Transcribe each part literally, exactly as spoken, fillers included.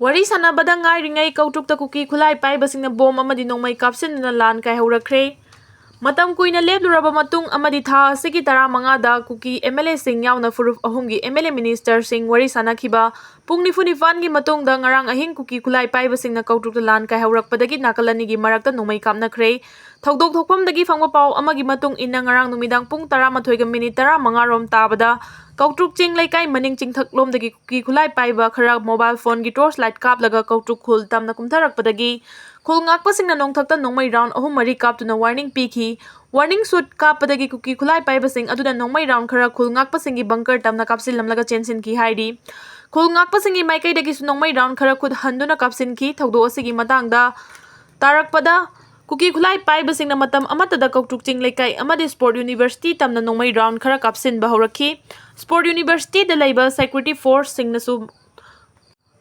ꯋꯥꯔꯤ ꯁꯥꯟꯅꯕꯗ ꯉꯥꯏꯔꯤꯉꯩ ꯀꯧꯇ꯭ꯔꯨꯛꯇ ꯀꯨꯀꯤ ꯈꯨꯠꯂꯥꯏ ꯄꯥꯏꯕꯁꯤꯡꯅ ꯕꯣꯝ ꯑꯃꯗꯤ ꯅꯣꯡꯃꯩ ꯀꯥꯞꯁꯤꯟꯗꯨꯅ ꯂꯥꯟ ꯀꯥꯏꯍꯧꯔꯛꯈ꯭ꯔꯦ꯫ ꯃꯇꯝ ꯀꯨꯏꯅ ꯂꯦꯞꯂꯨꯔꯕ ꯃꯇꯨꯡ ꯑꯃꯗꯤ ꯊꯥ ꯑꯁꯤꯒꯤ ꯇꯔꯥꯃꯉꯥꯗ ꯀꯨꯀꯤ MLAꯁꯤꯡ ꯌꯥꯎꯅ ꯐꯨꯔꯨꯞ ꯑꯍꯨꯝꯒꯤ MLA ministerꯁꯤꯡ ꯋꯥꯔꯤ ꯁꯥꯟꯅꯈꯤꯕ ꯄꯨꯡ ꯅꯤꯐꯨ ꯅꯤꯄꯥꯟꯒꯤ ꯃꯇꯨꯡꯗ ꯉꯔꯥꯡ ꯑꯍꯤꯡ ꯀꯨꯀꯤ ꯈꯨꯠꯂꯥꯏ ꯄꯥꯏꯕꯁꯤꯡꯅ ꯀꯧꯇ꯭ꯔꯨꯛꯇ ꯂꯥꯟ ꯀꯥꯏꯍꯧꯔꯛꯄꯗꯒꯤ ꯅꯥꯀꯜ ꯑꯅꯤꯒꯤ ꯃꯔꯛꯇ ꯅꯣꯡꯃꯩ ꯀꯥꯞꯅꯈ꯭ꯔꯦ꯫ ꯊꯧꯗꯣꯛ ꯊꯣꯛꯐꯝꯗꯒꯤ ꯐꯪꯕ ꯄꯥꯎ ꯑꯃꯒꯤ ꯃꯇꯨꯡ ꯏꯟꯅ, ꯉꯔꯥꯡ ꯅꯨꯃꯤꯗꯥꯡ ꯄꯨꯡ ꯇꯔꯥꯃꯥꯊꯣꯏꯒ ꯃꯤꯅꯤꯠ ꯇꯔꯥꯃꯉꯥ ꯔꯣꯝ ꯇꯥꯕꯗ ꯀꯧꯇ꯭ꯔꯨꯛ ꯆꯤꯡ ꯂꯩꯀꯥꯏ ꯃꯅꯤꯡ ꯆꯤꯡꯊꯛꯂꯣꯝꯗꯒꯤ ꯀꯨꯀꯤ ꯈꯨꯠꯂꯥꯏ ꯄꯥꯏꯕ ꯈꯔ mobile phoneꯒꯤ torch light ꯀꯥꯞꯂꯒ ꯀꯧꯇ꯭ꯔꯨꯛ ꯈꯨꯜ ꯇꯝꯅ ꯀꯨꯝꯊꯔꯛꯄꯗꯒꯤ ꯈꯨꯜ ꯉꯥꯛꯄꯁꯤꯡꯅ ꯅꯣꯡꯊꯛꯇ ꯅꯣꯡꯃꯩ round ꯑꯍꯨꯝ ꯃꯔꯤ ꯀꯥꯞꯇꯨꯅ warning ꯄꯤꯈꯤ꯫ Warning shot ꯀꯥꯞꯄꯗꯒꯤ ꯀꯨꯀꯤ ꯈꯨꯠꯂꯥꯏ ꯄꯥꯏꯕꯁꯤꯡ ꯑꯗꯨꯅ ꯅꯣꯡꯃꯩ round ꯈꯔ ꯈꯨꯜ ꯉꯥꯛꯄꯁꯤꯡꯒꯤ bunker ꯇꯝꯅ ꯀꯥꯞꯁꯤꯜꯂꯝꯂꯒ ꯆꯦꯟꯁꯤꯟꯈꯤ ꯍꯥꯏꯔꯤ꯫ ꯈꯨꯜ ꯉꯥꯛꯄꯁꯤꯡꯒꯤ ꯃꯥꯏꯀꯩꯗꯒꯤꯁꯨ ꯅꯣꯡꯃꯩ round ꯈꯔ ꯈꯨꯠ ꯍꯟꯗꯨꯅ ꯀꯥꯞꯁꯤꯟꯈꯤ꯫ ꯊꯧꯗꯣꯛ ꯑꯁꯤꯒꯤ ꯃꯇꯥꯡꯗ ꯇꯥꯔꯛꯄꯗ, ꯀꯨꯀꯤ ꯈꯨꯠꯂꯥꯏ ꯄꯥꯏꯕꯁꯤꯡꯅ ꯃꯇꯝ ꯑꯃꯠꯇꯗ ꯀꯧꯇ꯭ꯔꯨꯛ ꯆꯤꯡ ꯂꯩꯀꯥꯏ ꯑꯃꯗꯤ Sport University ꯇꯝꯅ ꯅꯣꯡꯃꯩ round ꯈꯔ ꯀꯥꯞꯁꯤꯟꯕ ꯍꯧꯔꯛꯈꯤ꯫ Sport Universityꯗ ꯂꯩꯕ security forceꯁꯤꯡꯅꯁꯨ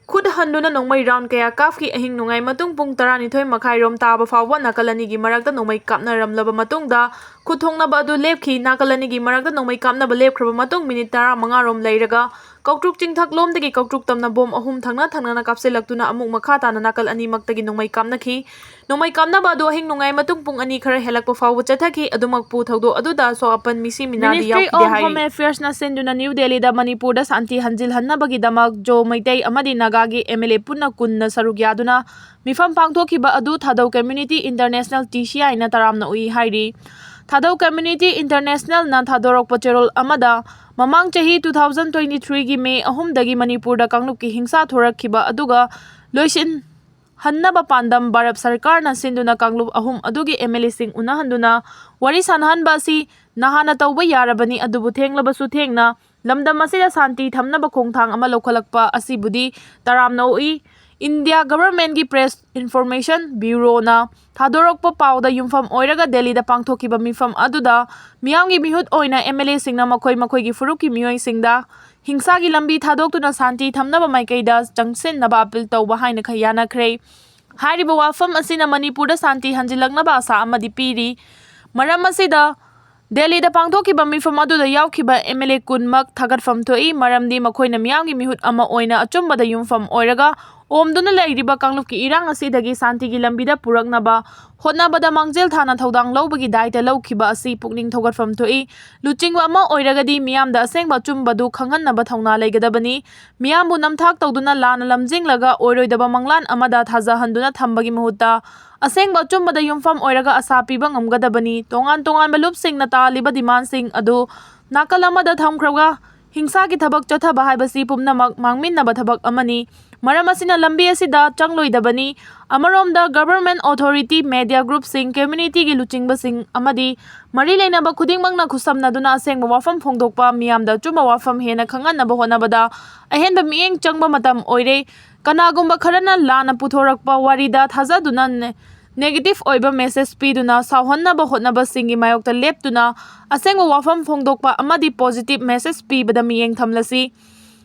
ꯈꯨꯠ ꯍꯟꯗꯨꯅ ꯅꯣꯡꯃꯩ round ꯀꯌꯥ ꯀꯥꯞꯈꯤ꯫ ꯑꯍꯤꯡ ꯅꯣꯡꯌꯥꯏ ꯃꯇꯨꯡ ꯄꯨꯡ ꯇꯔꯥꯅꯤꯊꯣꯏ ꯃꯈꯥꯏ ꯔꯣꯝ ꯇꯥꯕ ꯐꯥꯎꯕ ꯅꯥꯀꯜ ꯑꯅꯤꯒꯤ ꯃꯔꯛꯇ ꯅꯣꯡꯃꯩ ꯀꯥꯞꯅꯔꯝꯂꯕ ꯃꯇꯨꯡꯗ ꯈꯨꯠ ꯊꯣꯡꯅꯕ ꯑꯗꯨ ꯂꯦꯞꯈꯤ꯫ ꯅꯥꯀꯜ ꯑꯅꯤꯒꯤ ꯃꯔꯛꯇ ꯅꯣꯡꯃꯩ ꯀꯥꯞꯅꯕ ꯂꯦꯞꯈ꯭ꯔꯕ ꯃꯇꯨꯡ ꯃꯤꯅꯤꯠ ꯇꯔꯥꯃꯉꯥ ꯔꯣꯝ ꯂꯩꯔꯒ ꯀꯧꯇ꯭ꯔꯨꯛ ꯆꯤꯡꯊꯛ ꯂꯣꯝꯗꯒꯤ ꯀꯧꯇ꯭ꯔꯨꯛ ꯇꯝꯅ ꯕꯣꯝ ꯑꯍꯨꯝ ꯊꯪꯅ ꯊꯪꯅꯅ ꯀꯥꯞꯁꯤꯜꯂꯛꯇꯨꯅ ꯑꯃꯨꯛ ꯃꯈꯥ ꯇꯥꯅ ꯅꯥꯀꯜ ꯑꯅꯤꯃꯛꯇꯒꯤ ꯅꯣꯡꯃꯩ ꯀꯥꯞꯅꯈꯤ꯫ ꯅꯣꯡꯃꯩ ꯀꯥꯞꯅꯕ ꯑꯗꯨ ꯑꯍꯤꯡ ꯅꯣꯡꯌꯥꯏ ꯃꯇꯨꯡ ꯄꯨꯡ ꯑꯅꯤ ꯈꯔ ꯍꯦꯜꯂꯛꯄ ꯐꯥꯎꯕ ꯆꯠꯊꯈꯤ꯫ ꯑꯗꯨꯃꯛꯄꯨ ꯊꯧꯗꯣꯛ ꯑꯗꯨꯗ ꯑꯁꯣꯛ ꯑꯄꯟ ꯃꯤꯁꯤ ꯃꯤꯅꯥꯗꯤ Ministry ꯌꯥꯎꯈꯤꯗꯦ of ꯍꯥꯏꯔꯤ꯫ Home Affairsꯅ ꯁꯤꯟꯗꯨꯅ ꯅ꯭ꯌꯨ ꯗꯦꯜꯂꯤꯗ ꯃꯅꯤꯄꯨꯔꯗ ꯁꯥꯟꯇꯤ ꯍꯟꯖꯤꯜꯍꯟꯅꯕꯒꯤꯗꯃꯛ ꯖꯣ ꯃꯩꯇꯩ ꯑꯃꯗꯤ ꯅꯥꯒꯥꯒꯤ MLA ꯄꯨꯟꯅ ꯀꯨꯟꯅ ꯁꯔꯨꯛ ꯌꯥꯗꯨꯅ ꯃꯤꯐꯝ ꯄꯥꯡꯊꯣꯛꯈꯤꯕ ꯑꯗꯨ ꯊꯥꯗꯧ Community International, TCIꯅ ꯇꯔꯥꯝꯅ ꯎꯏ ꯍꯥꯏꯔꯤ꯫ ꯊꯥꯗꯧ Community Internationalꯅ ꯊꯥꯗꯣꯔꯛꯄ ꯆꯦꯔꯣꯜ ꯑꯃꯗ, ꯃꯃꯥꯡ ꯆꯍꯤ two thousand twenty threeꯒꯤ ꯃꯦ ꯑꯍꯨꯝꯗꯒꯤ ꯃꯅꯤꯄꯨꯔꯗ ꯀꯥꯡꯂꯨꯞꯀꯤ ꯍꯤꯡꯁꯥ ꯊꯣꯔꯛꯈꯤꯕ ꯑꯗꯨꯒ ꯂꯣꯏꯁꯤꯟ ꯍꯟꯅꯕ ꯄꯥꯟꯗꯝ ꯚꯥꯔꯠ ꯁꯔꯀꯥꯔꯅ ꯁꯤꯟꯗꯨꯅ ꯀꯥꯡꯂꯨꯞ ꯑꯍꯨꯝ ꯑꯗꯨꯒꯤ MLAꯁꯤꯡ ꯎꯅꯍꯟꯗꯨꯅ ꯋꯥꯔꯤ ꯁꯥꯅꯍꯟꯕ ꯑꯁꯤ ꯅꯍꯥꯟꯅ ꯇꯧꯕ ꯌꯥꯔꯕꯅꯤ, ꯑꯗꯨꯕꯨ ꯊꯦꯡꯂꯕꯁꯨ ꯊꯦꯡꯅ ꯂꯝꯗꯝ ꯑꯁꯤꯗ ꯁꯥꯟꯇꯤ ꯊꯝꯅꯕ ꯈꯣꯡꯊꯥꯡ ꯑꯃ ꯂꯧꯈꯠꯂꯛꯄ ꯑꯁꯤꯕꯨꯗꯤ ꯇꯔꯥꯝꯅ ꯎꯏ꯫ India Governmentꯀꯤ Press Information Bureauꯅ ꯊꯥꯗꯣꯔꯛꯄ ꯄꯥꯎꯗ ꯌꯨꯝꯐꯝ ꯑꯣꯏꯔꯒ ꯗꯦꯜꯂꯤꯗ ꯄꯥꯡꯊꯣꯛꯈꯤꯕ ꯃꯤꯐꯝ ꯑꯗꯨꯗ ꯃꯤꯌꯥꯝꯒꯤ ꯃꯤꯍꯨꯠ ꯑꯣꯏꯅ MLAꯁꯤꯡꯅ ꯃꯈꯣꯏ ꯃꯈꯣꯏꯒꯤ ꯐꯨꯔꯨꯞꯀꯤ ꯃꯤꯑꯣꯏꯁꯤꯡꯗ ꯍꯤꯡꯁꯥꯒꯤ ꯂꯝꯕꯤ ꯊꯥꯗꯣꯛꯇꯨꯅ ꯁꯥꯟꯇꯤ ꯊꯝꯅꯕ ꯃꯥꯏꯀꯩꯗ ꯆꯪꯁꯤꯟꯅꯕ ꯑꯄꯤꯜ ꯇꯧꯕ ꯍꯥꯏꯅ ꯈ-, ꯌꯥꯅꯈ꯭ꯔꯦ꯫ ꯍꯥꯏꯔꯤꯕ ꯋꯥꯐꯝ ꯑꯁꯤꯅ ꯃꯅꯤꯄꯨꯔꯗ ꯁꯥꯟꯇꯤ ꯍꯟꯖꯤꯜꯂꯛꯅꯕ ꯑꯁꯥ ꯑꯃꯗꯤ ꯄꯤꯔꯤ꯫ ꯃꯔꯝ ꯑꯁꯤꯗ, ꯗꯦꯜꯂꯤꯗ ꯄꯥꯡꯊꯣꯛꯈꯤꯕ ꯃꯤꯐꯝ ꯑꯗꯨꯗ ꯌꯥꯎꯈꯤꯕ MLA ꯀꯨꯟꯃꯛ ꯊꯥꯒꯠꯐꯝ ꯊꯣꯛꯏ, ꯃꯔꯝꯗꯤ ꯃꯈꯣꯏꯅ ꯃꯤꯌꯥꯝꯒꯤ ꯃꯤꯍꯨꯠ ꯑꯃ ꯑꯣꯏꯅ ꯑꯆꯨꯝꯕꯗ ꯌꯨꯝꯐꯝ ꯑꯣꯏꯔꯒ ꯑꯣꯝꯗꯨꯅ ꯂꯩꯔꯤꯕ ꯀꯥꯡꯂꯨꯞꯀꯤ ꯏꯔꯥꯡ ꯑꯁꯤꯗꯒꯤ ꯁꯥꯟꯇꯤꯒꯤ ꯂꯝꯕꯤꯗ ꯄꯨꯔꯛꯅꯕ ꯍꯣꯠꯅꯕꯗ ꯃꯥꯡꯖꯤꯜ ꯊꯥꯅ ꯊꯧꯗꯥꯡ ꯂꯧꯕꯒꯤ ꯗꯥꯏꯇ ꯂꯧꯈꯤꯕ ꯑꯁꯤ ꯄꯨꯛꯅꯤꯡ ꯊꯧꯒꯠꯐꯝ ꯊꯣꯛꯏ꯫ ꯂꯨꯆꯤꯡꯕ ꯑꯃ ꯑꯣꯏꯔꯒꯗꯤ ꯃꯤꯌꯥꯝꯗ ꯑꯁꯦꯡꯕ ꯑꯆꯨꯝꯕꯗꯨ ꯈꯪꯍꯟꯅꯕ ꯊꯧꯅꯥ ꯂꯩꯒꯗꯕꯅꯤ꯫ ꯃꯤꯌꯥꯝꯕꯨ ꯅꯝꯊꯥꯛ ꯇꯧꯗꯨꯅ ꯂꯥꯟꯅ ꯂꯝꯖꯤꯡꯂꯒ ꯑꯣꯏꯔꯣꯏꯗꯕ ꯃꯪꯂꯥꯟ ꯑꯃꯗ ꯊꯥꯖꯍꯟꯗꯨꯅ ꯊꯝꯕꯒꯤ ꯃꯍꯨꯠꯇ, ꯑꯁꯦꯡꯕ ꯑꯆꯨꯝꯕꯗ ꯌꯨꯝꯐꯝ ꯑꯣꯏꯔꯒ ꯑꯁꯥ ꯄꯤꯕ ꯉꯝꯒꯗꯕꯅꯤ꯫ ꯇꯣꯉꯥꯟ ꯇꯣꯉꯥꯟꯕ ꯂꯨꯞꯁꯤꯡꯅ ꯇꯥꯜꯂꯤꯕ ꯗꯤꯃꯥꯟꯁꯤꯡ ꯑꯗꯨ ꯅꯥꯀꯜ ꯑꯃꯗ ꯊꯝꯈ꯭ꯔꯒ, ꯍꯤꯡꯁꯥꯒꯤ ꯊꯕꯛ ꯆꯠꯊꯕ ꯍꯥꯏꯕꯁꯤ ꯄꯨꯝꯅꯃꯛ ꯃꯥꯡꯃꯤꯟꯅꯕ ꯊꯕꯛ ꯑꯃꯅꯤ꯫ ꯃꯔꯝ ꯑꯁꯤꯅ ꯂꯝꯕꯤ ꯑꯁꯤꯗ ꯆꯪꯂꯣꯏꯗꯕꯅꯤ꯫ ꯑꯃꯔꯣꯝꯗ, government authority, media groupꯁꯤꯡ, communityꯒꯤ ꯂꯨꯆꯤꯡꯕꯁꯤꯡ ꯑꯃꯗꯤ ꯃꯔꯤ ꯂꯩꯅꯕ ꯈꯨꯗꯤꯡꯃꯛꯅ ꯈꯨꯠꯁꯝꯅꯗꯨꯅ ꯑꯁꯦꯡꯕ ꯋꯥꯐꯝ ꯐꯣꯡꯗꯣꯛꯄ, ꯃꯤꯌꯥꯝꯗ ꯑꯆꯨꯝꯕ ꯋꯥꯐꯝ ꯍꯦꯟꯅ ꯈꯪꯍꯟꯅꯕ ꯍꯣꯠꯅꯕꯗ ꯑꯍꯦꯟꯕ ꯃꯤꯠꯌꯦꯡ ꯆꯪꯕ ꯃꯇꯝ ꯑꯣꯏꯔꯦ꯫ ꯀꯅꯥꯒꯨꯝꯕ ꯈꯔꯅ ꯂꯥꯟꯅ ꯄꯨꯊꯣꯔꯛꯄ ꯋꯥꯔꯤꯗ ꯊꯥꯖꯗꯨꯅ ꯅꯦ-, negative ꯑꯣꯏꯕ message ꯄꯤꯗꯨꯅ ꯁꯥꯎꯍꯟꯅꯕ ꯍꯣꯠꯅꯕꯁꯤꯡꯒꯤ ꯃꯥꯌꯣꯛꯇ ꯂꯦꯞꯇꯨꯅ ꯑꯁꯦꯡꯕ ꯋꯥꯐꯝ ꯐꯣꯡꯗꯣꯛꯄ ꯑꯃꯗꯤ positive message ꯄꯤꯕꯗ ꯃꯤꯠꯌꯦꯡ ꯊꯝꯂꯁꯤ꯫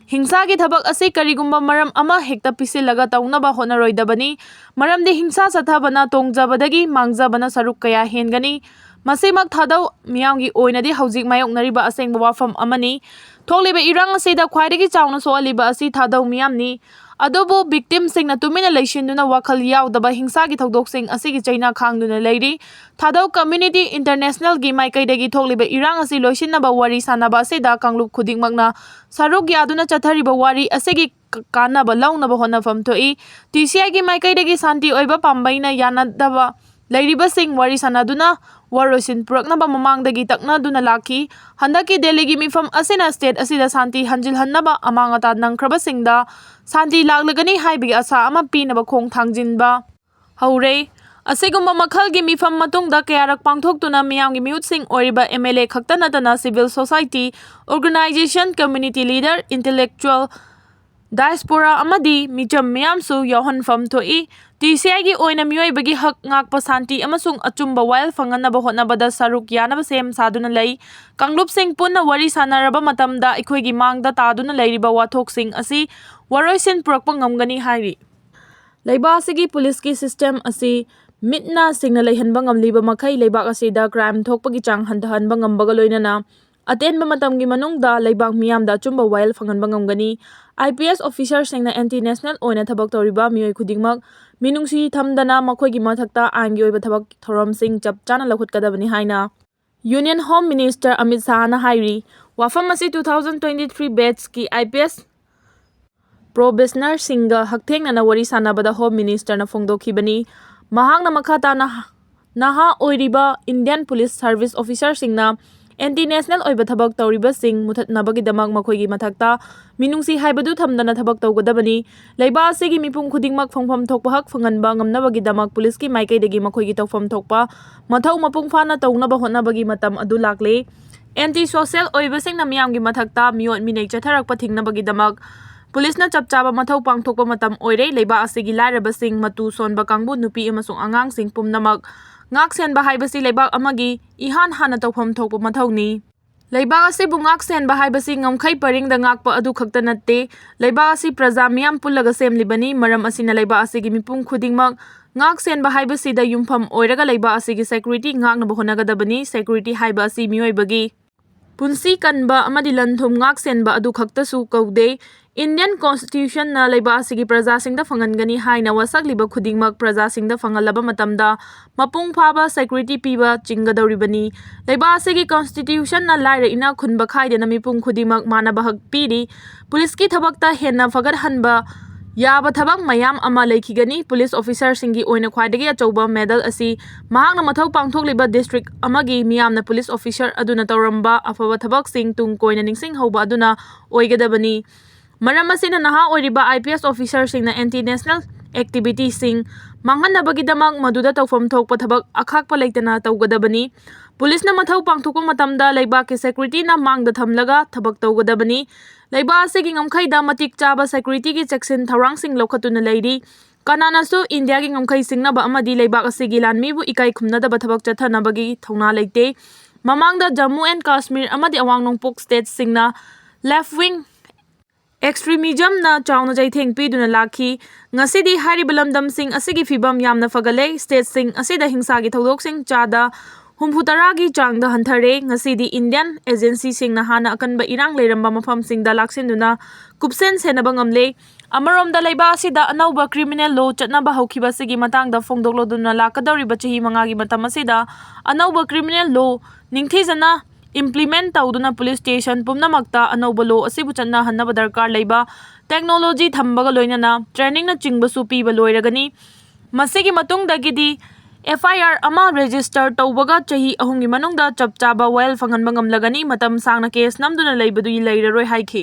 ꯍꯤꯡꯁꯥꯒꯤ ꯊꯕꯛ ꯑꯁꯤ ꯀꯔꯤꯒꯨꯝꯕ ꯃꯔꯝ ꯑꯃ ꯍꯦꯛꯇ ꯄꯤꯁꯤꯜꯂꯒ ꯇꯧꯅꯕ ꯍꯣꯠꯅꯔꯣꯏꯗꯕꯅꯤ, ꯃꯔꯝꯗꯤ ꯍꯤꯡꯁꯥ ꯆꯠꯊꯕꯅ ꯇꯣꯡꯖꯕꯗꯒꯤ ꯃꯥꯡꯖꯕꯅ ꯁꯔꯨꯛ ꯀꯌꯥ ꯍꯦꯟꯒꯅꯤ꯫ ꯃꯁꯤꯃꯛ ꯊꯥꯗꯧ ꯃꯤꯌꯥꯝꯒꯤ ꯑꯣꯏꯅꯗꯤ ꯍꯧꯖꯤꯛ ꯃꯥꯌꯣꯛꯅꯔꯤꯕ ꯑꯁꯦꯡꯕ ꯋꯥꯐꯝ ꯑꯃꯅꯤ꯫ ꯊꯣꯛꯂꯤꯕ ꯏꯔꯥꯡ ꯑꯁꯤꯗ ꯈ꯭ꯋꯥꯏꯗꯒꯤ ꯆꯥꯎꯅ ꯁꯣꯛꯍꯜꯂꯤꯕ ꯑꯁꯤ ꯊꯥꯗꯧ ꯃꯤꯌꯥꯝꯅꯤ꯫ ꯑꯗꯨꯕꯨ victimꯁꯤꯡꯅ ꯇꯨꯃꯤꯟꯅ ꯂꯩꯁꯤꯟꯗꯨꯅ ꯋꯥꯈꯜ ꯌꯥꯎꯗꯕ ꯍꯤꯡꯁꯥꯒꯤ ꯊꯧꯗꯣꯛꯁꯤꯡ ꯑꯁꯤꯒꯤ ꯆꯩꯅꯥ ꯈꯥꯡꯗꯨꯅ ꯂꯩꯔꯤ꯫ ꯊꯥꯗꯧ community internationalꯒꯤ ꯃꯥꯏꯀꯩꯗꯒꯤ ꯊꯣꯛꯂꯤꯕ ꯏꯔꯥꯡ ꯑꯁꯤ ꯂꯣꯏꯁꯤꯟꯅꯕ ꯋꯥꯔꯤ ꯁꯥꯟꯅꯕ ꯑꯁꯤꯗ ꯀꯥꯡꯂꯨꯞ ꯈꯨꯗꯤꯡꯃꯛꯅ ꯁꯔꯨꯛ ꯌꯥꯗꯨꯅ ꯆꯠꯊꯔꯤꯕ ꯋꯥꯔꯤ ꯑꯁꯤꯒꯤ ꯀ-, ꯀꯥꯟꯅꯕ ꯂꯧꯅꯕ ꯍꯣꯠꯅꯐꯝ ꯊꯣꯛꯏ꯫ TCIꯒꯤ ꯃꯥꯏꯀꯩꯗꯒꯤ ꯁꯥꯟꯇꯤ ꯑꯣꯏꯕ ꯄꯥꯝꯕꯩꯅ ꯌꯥꯅꯗꯕ ꯂꯩꯔꯤꯕꯁꯤꯡ ꯋꯥꯔꯤ ꯁꯥꯟꯅꯗꯨꯅ ꯋꯥꯔꯣꯏꯁꯤꯟ ꯄꯨꯔꯛꯅꯕ ꯃꯃꯥꯡꯗꯒꯤ ꯇꯛꯅꯗꯨꯅ ꯂꯥꯛꯈꯤ꯫ ꯍꯟꯗꯛꯀꯤ ꯗꯦꯜꯂꯤꯒꯤ ꯃꯤꯐꯝ ꯑꯁꯤꯅ state ꯑꯁꯤꯗ ꯁꯥꯟꯇꯤ ꯍꯟꯖꯤꯜꯍꯟꯅꯕ ꯑꯃꯥꯡ ꯑꯇꯥ ꯅꯪꯈ꯭ꯔꯕꯁꯤꯡꯗ ꯁꯥꯟꯇꯤ ꯂꯥꯛꯂꯒꯅꯤ ꯍꯥꯏꯕꯒꯤ ꯑꯁꯥ ꯑꯃ ꯄꯤꯅꯕ ꯈꯣꯡ ꯊꯥꯡꯖꯤꯟꯕ ꯍꯧꯔꯦ꯫ ꯑꯁꯤꯒꯨꯝꯕ ꯃꯈꯜꯒꯤ ꯃꯤꯐꯝ ꯃꯇꯨꯡꯗ ꯀꯌꯥꯔꯛ ꯄꯥꯡꯊꯣꯛꯇꯨꯅ ꯃꯤꯌꯥꯝꯒꯤ ꯃꯤꯍꯨꯠꯁꯤꯡ ꯑꯣꯏꯔꯤꯕ MLA ꯈꯛꯇ ꯅꯠꯇꯅ civil society organization, community leader, intellectual, diaspora ꯑꯃꯗꯤ ꯃꯤꯆꯝ ꯃꯤꯌꯥꯝꯁꯨ ꯌꯥꯎꯍꯟꯐꯝ ꯊꯣꯛꯏ꯫ TCIꯒꯤ ꯑꯣꯏꯅ ꯃꯤꯑꯣꯏꯕꯒꯤ ꯍꯛ ꯉꯥꯛꯄ, ꯁꯥꯟꯇꯤ ꯑꯃꯁꯨꯡ ꯑꯆꯨꯝꯕ ꯋꯥꯌꯦꯜ ꯐꯪꯍꯟꯅꯕ ꯍꯣꯠꯅꯕꯗ ꯁꯔꯨꯛ ꯌꯥꯅꯕ ꯁꯦꯝ ꯁꯥꯗꯨꯅ ꯂꯩ꯫ ꯀꯥꯡꯂꯨꯞꯁꯤꯡ ꯄꯨꯟꯅ ꯋꯥꯔꯤ ꯁꯥꯟꯅꯔꯕ ꯃꯇꯝꯗ ꯑꯩꯈꯣꯏꯒꯤ ꯃꯥꯡꯗ ꯇꯥꯗꯨꯅ ꯂꯩꯔꯤꯕ ꯋꯥꯊꯣꯛꯁꯤꯡ ꯑꯁꯤ ꯋꯥꯔꯣꯏꯁꯤꯟ ꯄꯨꯔꯛꯄ ꯉꯝꯒꯅꯤ ꯍꯥꯏꯔꯤ꯫ ꯂꯩꯕꯥꯛ ꯑꯁꯤꯒꯤ ꯄꯨꯂꯤꯁꯀꯤ system ꯑꯁꯤ ꯃꯤꯠ ꯅꯥ ꯁꯤꯡꯅ ꯂꯩꯍꯟꯕ ꯉꯝꯂꯤꯕ ꯃꯈꯩ ꯂꯩꯕꯥꯛ ꯑꯁꯤꯗ crime ꯊꯣꯛꯄꯒꯤ ꯆꯥꯡ ꯍꯟꯊꯍꯟꯕ ꯉꯝꯕꯒ ꯂꯣꯏꯅꯅ ꯑꯇꯦꯟꯕ ꯃꯇꯝꯒꯤ ꯃꯅꯨꯡꯗ ꯂꯩꯕꯥꯛ ꯃꯤꯌꯥꯝꯗ ꯑꯆꯨꯝꯕ ꯋꯥꯌꯦꯜ ꯐꯪꯍꯟꯕ ꯉꯝꯒꯅꯤ꯫ IPS officerꯁꯤꯡꯅ anti national ꯑꯣꯏꯅ ꯊꯕꯛ ꯇꯧꯔꯤꯕ ꯃꯤꯑꯣꯏ ꯈꯨꯗꯤꯡꯃꯛ ꯃꯤꯅꯨꯡꯁꯤ ꯊꯝꯗꯅ ꯃꯈꯣꯏꯒꯤ ꯃꯊꯛꯇ ꯑꯥꯏꯟꯒꯤ ꯑꯣꯏꯕ ꯊꯕꯛ ꯊꯧꯔꯝꯁꯤꯡ ꯆꯞ ꯆꯥꯅ ꯂꯧꯈꯠꯀꯗꯕꯅꯤ ꯍꯥꯏꯅ Union Home Minister ꯑꯃꯤꯠ ꯁꯥꯍꯅ ꯍꯥꯏꯔꯤ꯫ ꯋꯥꯐꯝ ꯑꯁꯤ two thousand twenty three batchꯀꯤ IPS probationerꯁꯤꯡꯒ ꯍꯛꯊꯦꯡꯅꯅ ꯋꯥꯔꯤ ꯁꯥꯟꯅꯕꯗ Home Ministerꯅ ꯐꯣꯡꯗꯣꯛꯈꯤꯕꯅꯤ꯫ ꯃꯍꯥꯛꯅ ꯃꯈꯥ ꯇꯥꯅ ꯅꯍꯥ ꯑꯣꯏꯔꯤꯕ Indian Police Service officerꯁꯤꯡꯅ anti national ꯑꯣꯏꯕ ꯊꯕꯛ ꯇꯧꯔꯤꯕꯁꯤꯡ ꯃꯨꯊꯠꯅꯕꯒꯤꯗꯃꯛ ꯃꯈꯣꯏꯒꯤ ꯃꯊꯛꯇ ꯃꯤꯅꯨꯡꯁꯤ ꯍꯥꯏꯕꯗꯨ ꯊꯝꯗꯅ ꯊꯕꯛ ꯇꯧꯒꯗꯕꯅꯤ꯫ ꯂꯩꯕꯥꯛ ꯑꯁꯤꯒꯤ ꯃꯤꯄꯨꯝ ꯈꯨꯗꯤꯡꯃꯛ ꯐꯪꯐꯝ ꯊꯣꯛꯄ ꯍꯛ ꯐꯪꯍꯟꯕ ꯉꯝꯅꯕꯒꯤꯗꯃꯛ ꯄꯨꯂꯤꯁꯀꯤ ꯃꯥꯏꯀꯩꯗꯒꯤ ꯃꯈꯣꯏꯒꯤ ꯇꯧꯐꯝ ꯊꯣꯛꯄ ꯃꯊꯧ ꯃꯄꯨꯡ ꯐꯥꯅ ꯇꯧꯅꯕ ꯍꯣꯠꯅꯕꯒꯤ ꯃꯇꯝ ꯑꯗꯨ ꯂꯥꯛꯂꯦ꯫ Anti social ꯑꯣꯏꯕꯁꯤꯡꯅ ꯃꯤꯌꯥꯝꯒꯤ ꯃꯊꯛꯇ ꯃꯤꯑꯣꯠ ꯃꯤꯅꯩ ꯆꯠꯊꯔꯛꯄ ꯊꯤꯡꯅꯕꯒꯤꯗꯃꯛ ꯄꯨꯂꯤꯁꯅ ꯆꯞ ꯆꯥꯕ ꯃꯊꯧ ꯄꯥꯡꯊꯣꯛꯄ ꯃꯇꯝ ꯑꯣꯏꯔꯦ꯫ ꯂꯩꯕꯥꯛ ꯑꯁꯤꯒꯤ ꯂꯥꯏꯔꯕꯁꯤꯡ, ꯃꯇꯨ ꯁꯣꯟꯕ ꯀꯥꯡꯕꯨ, ꯅꯨꯄꯤ ꯑꯃꯁꯨꯡ ꯑꯉꯥꯡꯁꯤꯡ ꯄꯨꯝꯅꯃꯛ ꯉꯥꯛ ꯁꯦꯟꯕ ꯍꯥꯏꯕꯁꯤ ꯂꯩꯕꯥꯛ ꯑꯃꯒꯤ ꯏꯍꯥꯟ ꯍꯥꯟꯅ ꯇꯧꯐꯝ ꯊꯣꯛꯄ ꯃꯊꯧꯅꯤ꯫ ꯂꯩꯕꯥꯛ ꯑꯁꯤꯕꯨ ꯉꯥꯛ ꯁꯦꯟꯕ ꯍꯥꯏꯕꯁꯤ ꯉꯝꯈꯩ ꯄꯔꯤꯡꯗ ꯉꯥꯛꯄ ꯑꯗꯨ ꯈꯛꯇ ꯅꯠꯇꯦ꯫ ꯂꯩꯕꯥꯛ ꯑꯁꯤ ꯄ꯭ꯔꯖꯥ ꯃꯤꯌꯥꯝ ꯄꯨꯜꯂꯒ ꯁꯦꯝꯂꯤꯕꯅꯤ꯫ ꯃꯔꯝ ꯑꯁꯤꯅ ꯂꯩꯕꯥꯛ ꯑꯁꯤꯒꯤ ꯃꯤꯄꯨꯝ ꯈꯨꯗꯤꯡꯃꯛ ꯉꯥꯛ ꯁꯦꯟꯕ ꯍꯥꯏꯕꯁꯤꯗ ꯌꯨꯝꯐꯝ ꯑꯣꯏꯔꯒ ꯂꯩꯕꯥꯛ ꯑꯁꯤꯒꯤ security ꯉꯥꯛꯅꯕ ꯍꯣꯠꯅꯒꯗꯕꯅꯤ꯫ Security ꯍꯥꯏꯕ ꯑꯁꯤ ꯃꯤꯑꯣꯏꯕꯒꯤ ꯄꯨꯟꯁꯤ ꯀꯟꯕ ꯑꯃꯗꯤ ꯂꯟ ꯊꯨꯝ ꯉꯥꯛ ꯁꯦꯟꯕ ꯑꯗꯨ ꯈꯛꯇꯁꯨ ꯀꯧꯗꯦ꯫ Indian Constitutionꯅ ꯂꯩꯕꯥꯛ ꯑꯁꯤꯒꯤ ꯄ꯭ꯔꯖꯥꯁꯤꯡꯗ ꯐꯪꯍꯟꯒꯅꯤ ꯍꯥꯏꯅ ꯋꯥꯁꯛꯂꯤꯕ ꯈꯨꯗꯤꯡꯃꯛ ꯄ꯭ꯔꯖꯥꯁꯤꯡꯗ ꯐꯪꯍꯜꯂꯕ ꯃꯇꯝꯗ ꯃꯄꯨꯡ ꯐꯥꯕ security ꯄꯤꯕ ꯆꯤꯡꯒꯗꯧꯔꯤꯕꯅꯤ꯫ ꯂꯩꯕꯥꯛ ꯑꯁꯤꯒꯤ Constitutionꯅ ꯂꯥꯏꯔ ꯏꯅꯥꯛ ꯈꯨꯟꯕ ꯈꯥꯏꯗꯅ ꯃꯤꯄꯨꯝ ꯈꯨꯗꯤꯡꯃꯛ ꯃꯥꯟꯅꯕ ꯍꯛ ꯄꯤꯔꯤ꯫ ꯄꯨꯂꯤꯁꯀꯤ ꯊꯕꯛꯇ ꯍꯦꯟꯅ ꯐꯒꯠꯍꯟꯕ ꯌꯥꯕ ꯊꯕꯛ ꯃꯌꯥꯝ ꯑꯃ ꯂꯩꯈꯤꯒꯅꯤ꯫ ꯄꯨꯂꯤꯁ officerꯁꯤꯡꯒꯤ ꯑꯣꯏꯅ ꯈ꯭ꯋꯥꯏꯗꯒꯤ ꯑꯆꯧꯕ medal ꯑꯁꯤ ꯃꯍꯥꯛꯅ ꯃꯊꯧ ꯄꯥꯡꯊꯣꯛꯂꯤꯕ district ꯑꯃꯒꯤ ꯃꯤꯌꯥꯝꯅ ꯄꯨꯂꯤꯁ officer ꯑꯗꯨꯅ ꯇꯧꯔꯝꯕ ꯑꯐꯕ ꯊꯕꯛꯁꯤꯡ ꯇꯨꯡ ꯀꯣꯏꯅ ꯅꯤꯡꯁꯤꯡꯍꯧꯕ ꯑꯗꯨꯅ ꯑꯣꯏꯒꯗꯕꯅꯤ꯫ ꯃꯔꯝ ꯑꯁꯤꯅ ꯅꯍꯥ ꯑꯣꯏꯔꯤꯕ IPS officerꯁꯤꯡꯅ anti national activityꯁꯤꯡ ꯃꯥꯡꯍꯟꯅꯕꯒꯤꯗꯃꯛ ꯃꯗꯨꯗ ꯇꯧꯐꯝ ꯊꯣꯛꯄ ꯊꯕꯛ ꯑꯈꯥꯛꯄ ꯂꯩꯇꯅ ꯇꯧꯒꯗꯕꯅꯤ꯫ ꯄꯨꯂꯤꯁꯅ ꯃꯊꯧ ꯄꯥꯡꯊꯣꯛꯄ ꯃꯇꯝꯗ ꯂꯩꯕꯥꯛꯀꯤ securityꯅ ꯃꯥꯡꯗ ꯊꯝꯂꯒ ꯊꯕꯛ ꯇꯧꯒꯗꯕꯅꯤ꯫ ꯂꯩꯕꯥꯛ ꯑꯁꯤꯒꯤ ꯉꯝꯈꯩꯗ ꯃꯇꯤꯛ ꯆꯥꯕ securityꯒꯤ ꯆꯦꯛꯁꯤꯟ ꯊꯧꯔꯥꯡꯁꯤꯡ ꯂꯧꯈꯠꯇꯨꯅ ꯂꯩꯔꯤ꯫ ꯀꯅꯥꯅꯁꯨ ꯏꯟꯗꯤꯌꯥꯒꯤ ꯉꯝꯈꯩ ꯁꯤꯡꯅꯕ ꯑꯃꯗꯤ ꯂꯩꯕꯥꯛ ꯑꯁꯤꯒꯤ ꯂꯥꯟꯃꯤꯕꯨ ꯏꯀꯥꯏ ꯈꯨꯝꯅꯗꯕ ꯊꯕꯛ ꯆꯠꯊꯅꯕꯒꯤ ꯊꯧꯅꯥ ꯂꯩꯇꯦ꯫ ꯃꯃꯥꯡꯗ ꯖꯝꯃꯨ and ꯀꯥꯁꯃꯤꯔ ꯑꯃꯗꯤ ꯑꯋꯥꯡ ꯅꯣꯡꯄꯣꯛ stateꯁꯤꯡꯅ left wing extremismꯅ ꯆꯥꯎꯅ ꯆꯩꯊꯦꯡ ꯄꯤꯗꯨꯅ ꯂꯥꯛꯈꯤ꯫ ꯉꯁꯤꯗꯤ ꯍꯥꯏꯔꯤꯕ ꯂꯝꯗꯝꯁꯤꯡ ꯑꯁꯤꯒꯤ ꯐꯤꯕꯝ ꯌꯥꯝꯅ ꯐꯒꯠꯂꯦ꯫ Stateꯁꯤꯡ ꯑꯁꯤꯗ ꯍꯤꯡꯁꯥꯒꯤ ꯊꯧꯗꯣꯛꯁꯤꯡ ꯆꯥꯗ ꯍꯨꯝꯐꯨ ꯇꯔꯥꯒꯤ ꯆꯥꯡꯗ ꯍꯟꯊꯔꯦ꯫ ꯉꯁꯤꯗꯤ ꯏꯟꯗꯤꯌꯟ ꯑꯦꯖꯦꯟꯁꯤꯁꯤꯡꯅ ꯍꯥꯟꯅ ꯑꯀꯟꯕ ꯏꯔꯥꯡ ꯂꯩꯔꯝꯕ ꯃꯐꯝꯁꯤꯡꯗ ꯂꯥꯛꯁꯤꯟꯗꯨꯅ ꯀꯨꯞꯁꯦꯟ ꯁꯦꯟꯅꯕ ꯉꯝꯂꯦ꯫ ꯑꯃꯔꯣꯝꯗ, ꯂꯩꯕꯥꯛ ꯑꯁꯤꯗ ꯑꯅꯧꯕ ꯀ꯭ꯔꯤꯃꯤꯅꯦꯜ ꯂꯣ ꯆꯠꯅꯕ ꯍꯧꯈꯤꯕ ꯑꯁꯤꯒꯤ ꯃꯇꯥꯡꯗ ꯐꯣꯡꯗꯣꯛꯂꯗꯨꯅ ꯂꯥꯛꯀꯗꯧꯔꯤꯕ ꯆꯍꯤ ꯃꯉꯥꯒꯤ ꯃꯇꯝ ꯑꯁꯤꯗ ꯑꯅꯧꯕ ꯀ꯭ꯔꯤꯃꯤꯅꯦꯜ ꯂꯣ ꯅꯤꯡꯊꯤꯖꯅ ꯏꯝꯄ꯭ꯂꯤꯃꯦꯟ ꯇꯧꯗꯨꯅ ꯄꯨꯂꯤꯁ ꯁ꯭ꯇꯦꯁꯟ ꯄꯨꯝꯅꯃꯛꯇ ꯑꯅꯧꯕ ꯂꯣ ꯑꯁꯤꯕꯨ ꯆꯠꯅꯍꯟꯅꯕ ꯗꯔꯀꯥꯔ ꯂꯩꯕ ꯇꯦꯛꯅꯣꯂꯣꯖꯤ ꯊꯝꯕꯒ ꯂꯣꯏꯅꯅ ꯇ꯭ꯔꯦꯅꯤꯡꯅꯆꯤꯡꯕꯁꯨ ꯄꯤꯕ ꯂꯣꯏꯔꯒꯅꯤ꯫ ꯃꯁꯤꯒꯤ ꯃꯇꯨꯡꯗꯒꯤꯗꯤ ꯑꯦꯐ ꯑꯥꯏ ꯑꯥꯔ ꯑꯃ ꯔꯦꯖꯤꯁꯇꯔ ꯇꯧꯕꯒ ꯆꯍꯤ ꯑꯍꯨꯝꯒꯤ ꯃꯅꯨꯡꯗ ꯆꯞ ꯆꯥꯕ ꯋꯥꯌꯦꯜ ꯐꯪꯍꯟꯕ ꯉꯝꯂꯒꯅꯤ꯫ ꯃꯇꯝ ꯁꯥꯡꯅ ꯀꯦꯁ ꯅꯝꯗꯨꯅ ꯂꯩꯕꯗꯨ ꯂꯩꯔꯔꯣꯏ ꯍꯥꯏꯈꯤ꯫